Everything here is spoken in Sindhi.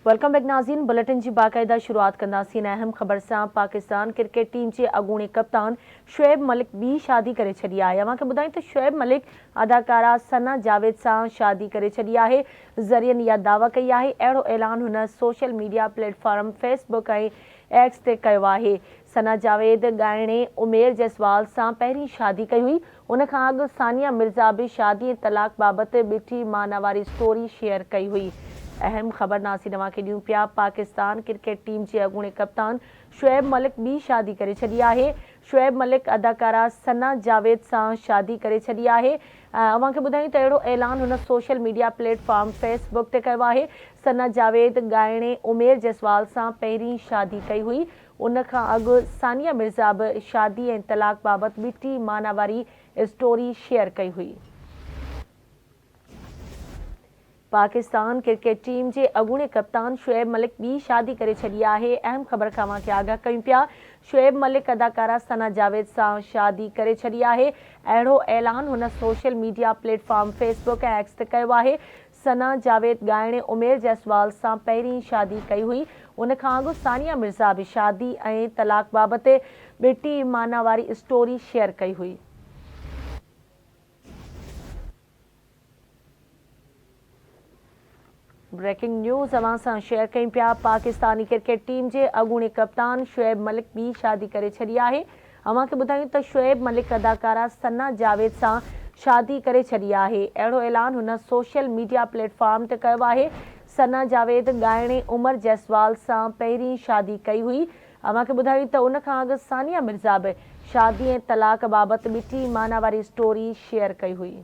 Welcome back ناظرين بليٽن جي باقاعده شروعات ڪنداسين اهم خبر سان پاڪستان ڪرڪيٽ ٽيم جي اڳوڻي ڪپتان شعيب ملڪ ٻي شادي ڪري ڇڏي آهي اوهان کي ٻڌايون ته شعيب ملڪ اداڪارا ثنا جاويد سان شادي ڪري ڇڏي آهي ذريعن اها دعويٰ ڪئي آهي اهڙو اعلان هن social media platform Facebook ۽ X تي ڪيو آهي ثنا جاويد ڳائڻي عمير جيسوال سان پهرين شادي ڪئي هئي. ان کان اڳ ثانيه مرزا به شادي ۽ طلاق بابت ٻٽي معنيٰ واري اسٽوري شيئر ڪئي هئي. اهم خبر ناظرين اوهان کي ڏيون پيا پاڪستان ڪرڪيٽ ٽيم جي اڳوڻي ڪپتان شعيب ملڪ ٻي شادي ڪري ڇڏي آهي. شعيب ملڪ اداڪارا ثنا جاويد سان شادي ڪري ڇڏي آهي. اوهان کي ٻڌايون ته اهڙو اعلان هن social media platform Facebook تي ڪيو آهي. ثنا جاويد ڳائڻي عمير جيسوال سان پهرين شادي ڪئي هئي. ان کان اڳ ثانيه مرزا به شادي ۽ طلاق بابت ٻٽي معنيٰ واري اسٽوري شيئر ڪئي هئي. پاڪستان ڪرڪيٽ ٽيم جي اڳوڻي ڪپتان شعيب ملڪ ٻي شادي ڪري ڇڏي آهي، اهم خبر کان اوهان کي آگاهه ڪيون پيا، شعيب ملڪ اداڪارا ثنا جاويد سان شادي ڪري ڇڏي آهي، اهڙو اعلان هن social media platform Facebook ۽ X تي ڪيو آهي، ثنا جاويد ڳائڻي عمير جيسوال سان پهرين شادي ڪئي هئي، ان کان اڳ ثانيه مرزا به شادي ۽ طلاق بابت ٻٽي معنيٰ واري اسٽوري شيئر ڪئي هئي. بريڪنگ نيوز اوهان سان شيئر ڪيون پيا پاڪستاني ڪرڪيٽ ٽيم جي اڳوڻي ڪپتان شعيب ملڪ ٻي شادي ڪري ڇڏي آهي اوهان کي ٻڌايون ته شعيب ملڪ اداڪارا ثنا جاويد سان شادي ڪري ڇڏي آهي. اهڙو اعلان هن سوشل ميڊيا پليٽ فارم تي ڪيو آهي. ثنا جاويد ڳائڻي عمر جيسوال سان پهرين شادي ڪئي هئي. اوهان کي ٻڌايون ته ان کان اڳ ثانيه مرزا به شادي ۽ طلاق بابت ٻٽي معنيٰ واري اسٽوري شيئر ڪئي هئي.